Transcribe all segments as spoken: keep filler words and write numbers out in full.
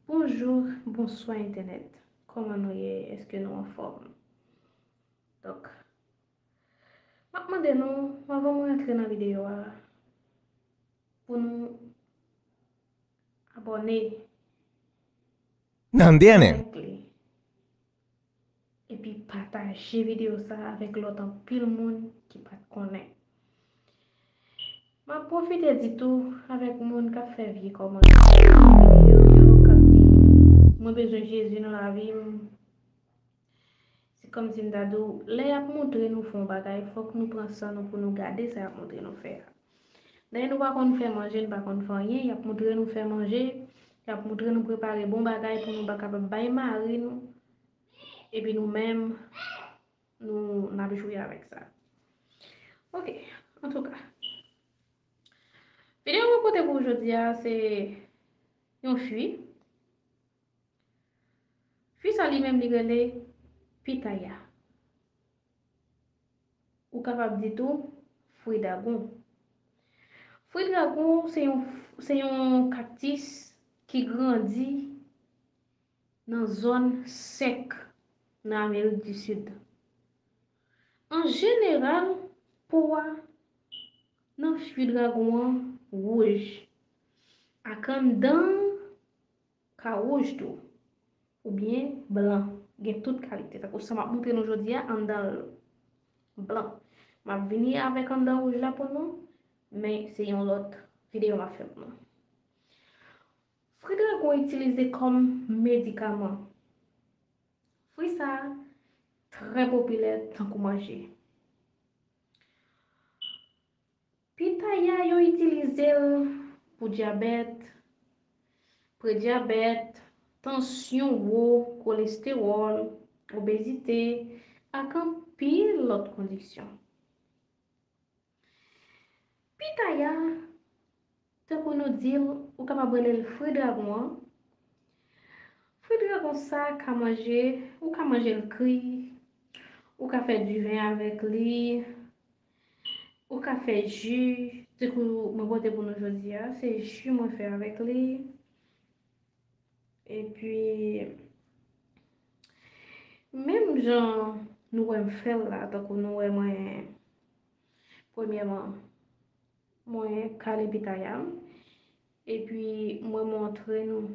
Bonjou, bonswa entènèt. Kòman nou ye? Èske nou anfòm? Donk, m ap mande nou, anvan mwen antre nan videyo a, pou nou abòne, Nan dènè. Like li, epi pataje videyo sa a avèk lòt anpil moun ki pa t konnen. M ap pwofite di tou avèk moun k ap fè vye kòmantè sou videyo yo, k ap di, "Mwen bezwen Jezi nan lavi m." Se kòmsi m ta di w, lè y ap montre nou fè yon bagay, fòk nou pran san nou pou nou gade sa y ap montre nou fè a. Lè nou pa konn fè manje, nou pa konn fè anyen, y ap montre nou fè manje, y ap montre nou prepare bon bagay pou nou ba kapab bay mari nou, epi nou menm, nou, n ap jwi avèk sa. Oke, antouka. Videyo mwen pote pou w jodi a, se yon fi. Fi sa li menm li rele pitaya. Ou kapab di tou fri dragon. Fri dragon se yon, se yon kaktis ki grandi nan zòn sèk nan Amerik di Sid. An jeneral, po a nan fwi dragon an wouj, ak anndan ka wouj tou, oubyen blan. Gen tout kalite. Tankou sa m ap montre nou jodi a, anndan l blan. M ap vini avèk anndan wouj la pou nou, men se yon lòt videyo m ap fè pou nou. Fri dragon itilize kòm medikaman. Fri sa a trè popilè tankou manje. Pitaya yo itilize l pou dyabèt, predyabèt, tansyon wo, kolestewòl, obezite, ak anpil lòt kondisyon. Pitaya, tankou nou di l, ou kapab rele l fri dragon an. Fri dragon sa ka manje, ou ka manje l kri, ou ka fè diven avèk li, ou ka fè ji, tankou mwen pote pou nou jodi a, se ji mwen fè avèk li. Epi, menm jan nou wè m fè l la, tankou nou wè mwen, premyèman, mwen kale pitaya m, epi mwen montre nou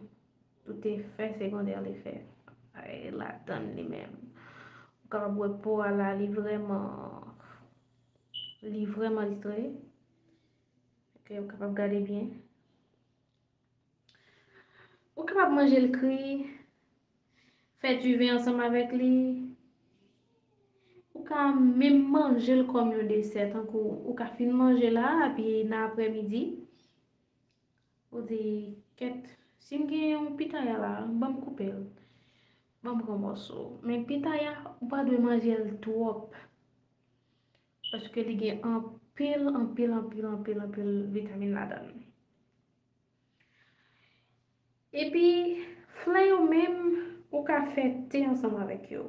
tout efè segondè li fè, e, ladan l li menm. Ou kapab wè po a la, li vrèman, li vrèman listre. Oke, ou kapab gade byen. Ou kapab manje l kri, fè diven ansanm avèk li. Ou ka menm manje l kòm yon desè, tankou ou ka fin manje la, epi nan aprèmidi, ou di, "Kèt, si m gen yon pitaya la, ban m koupe l. Ban m pran mòso." Men pitaya, ou pa dwe manje l twòp, paske li gen anpil, anpil, anpil, anpil, anpil vitamin ladan l. Epi, flè yo menm, ou ka fè te ansanm avèk yo.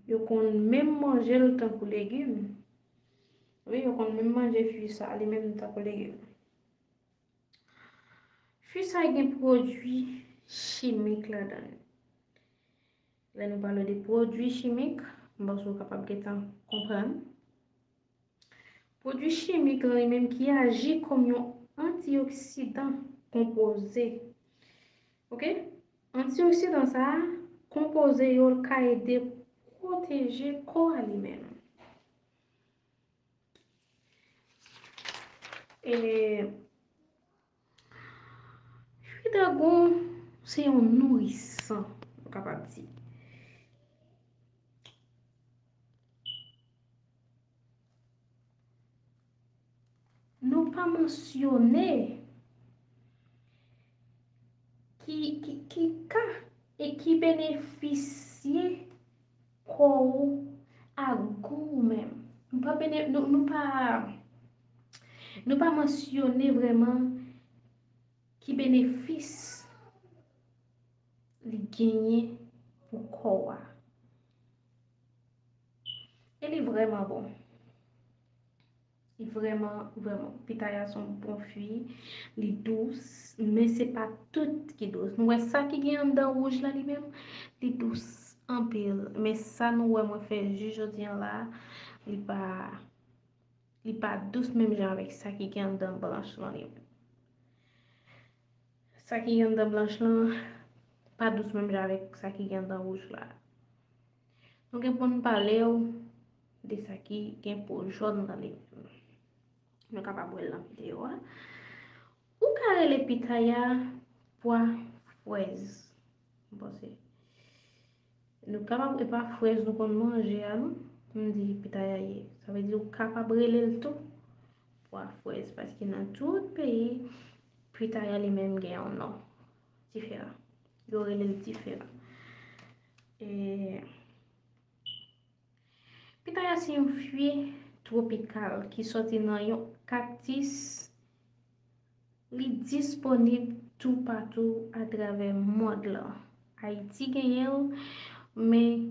Yo konn menm manje l tankou legim. Wi, yo konn menm manje fwi sa, li menm tankou legim. Fwi sa gen pwodui chimik ladan l. Lè nou pale de pwodui chimik, m panse w kapab gentan konprann. Pwodui chimik lan li menm ki aji kòm yon antioksidan konpoze. Oke? Antioksidan sa a, konpoze yo ka ede pwoteje kò a li menm. E, fwi dragon, se yon nourisan, nou kapab di. Nou pa mansyone ki, ki, ki ka e ki benefisye kò ou ak gou ou menm. Nou pa bene-, nou, nou pa, nou pa mansyone vrèman ki benefis li genyen pou kò a. E li vrèman bon. Li vrèman, vrèman, pitaya se yon bon fwi, li dous, men se pa tout ki dous. Nou wè sa ki gen anndan wouj la li menm, li dous anpil. Men sa nou wè mwen fè jis jodi an la, li pa, li pa dous menm jan avèk sa ki gen anndan blanch lan li menm. Sa ki gen anndan blanch lan pa dous menm jan avèk sa ki gen anndan wouj la. Nou gen pou n pale w de sa ki gen po jòn nan li menm. Nou kapab wè l nan videyo a. Ou ka rele pitaya pwa frèz. M panse. Nou kapab, e pa frèz nou konn manje a, non. M di pitaya ye. Sa vle di ou kapab rele l tou pwa frèz, paske nan tout peyi, pitaya li menm gen yon non diferan. Yo rele l diferan. E, pitaya se yon fwi twopikal ki soti nan yon kaktis. Li disponib toupatou atravè mond lan. Ayiti genyen l, men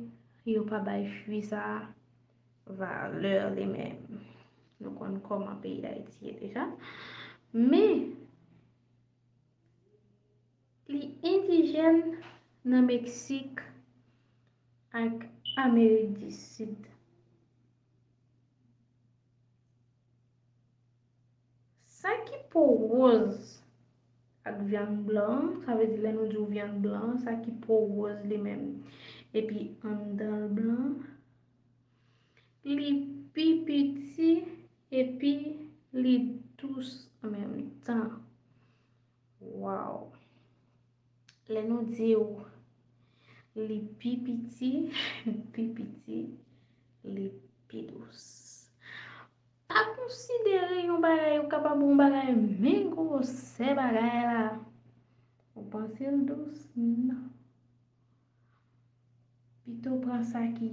yo pa bay fwi sa a valè li menm. Nou konn kòman peyi Dayiti ye deja. Men, li endijèn nan Meksik ak Amerik di Sid. Sa ki po woz ak vyann blan, sa vle di lè nou di w vyann blan, sa ki po woz li menm, epi anndan l blan, li pi piti, epi li dous an menm tan. Waw! Lè nou di w li pi piti, pi piti, li pi dous. Pa konsidere yon bagay, ou kapab wè yon bagay men gwosè bagay la. Ou panse l dous? Non. Pito pran sa ki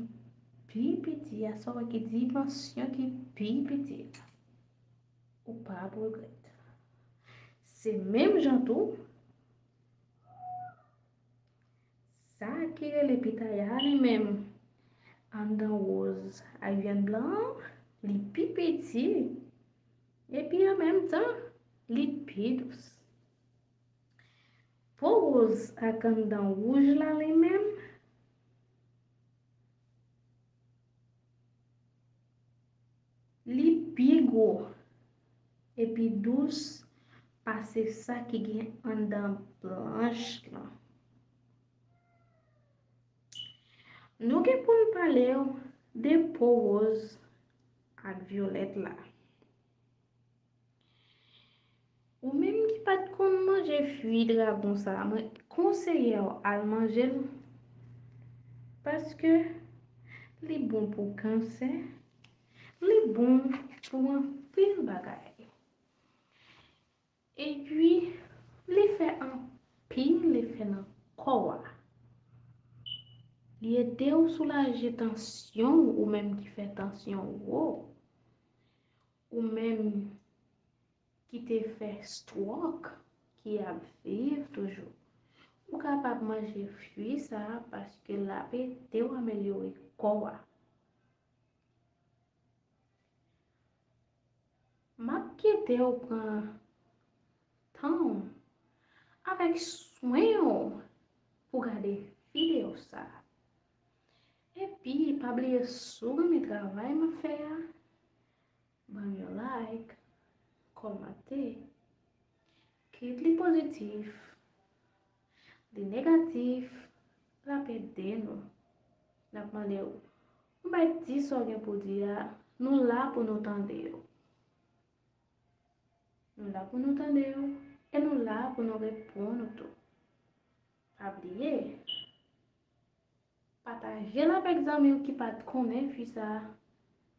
pi piti a, sa w wè ki dimansyon ki pi piti a. Ou p ap regrèt. Se menm jan tou, sa ki rele pitaya a li menm, anndan woz ak vyann blan an, li pi piti, epi an menm tan, li pi dous. Po woz ak anndan wouj la li menm, li pi gwo epi dous pase sa ki gen anndan blanch lan. Nou gen pou n pale w de po woz ak vyolèt la. Ou menm ki pa t konn manje fwi dragon sa a, mwen konseye w al manje l, paske li bon pou kansè, li bon pou anpil bagay. Epi, li fè anpil efè nan kò a. Li ede w soulaje tansyon w, ou menm ki fè tansyon w wo, ou menm ki te fè stwòk, ki ap viv toujou. Ou kapab manje fwi sa a paske l ap ede w amelyore kò a. M ap kite w pran tan w avèk swen w pou gade videyo sa a. Epi, pa bliye si w renmen travay m ap fè a, ban m yon like, kòmante, kit li pozitif, li negatif, l ap ede nou. N ap mande w, ou mèt di sa w gen pou di a, nou la pou nou tande w. Nou la pou nou tande w, e nou la pou nou reponn ou tou. Pa bliye, pataje l avèk zanmi w ki pa t konnen fwi sa a,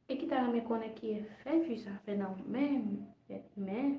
e ki ta renmen konnen ki efè fwi sa a fè nan ou menm, men,